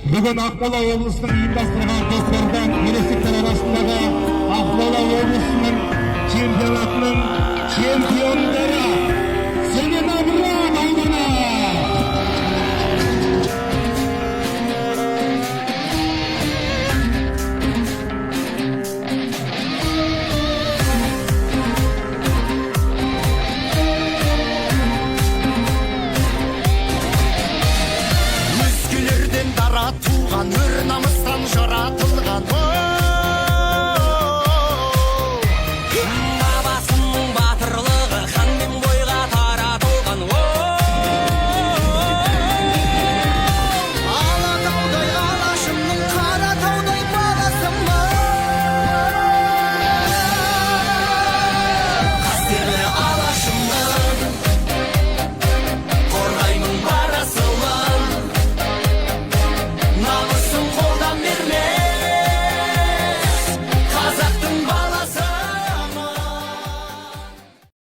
Бүгін Ақмола облысының ұйымдастырған көкпардан ересектер арасындағы Ақмола облысының чемпионатының чемпиондары: Целиноград ауданы. Өзгелерден дара туған, өр намыстан.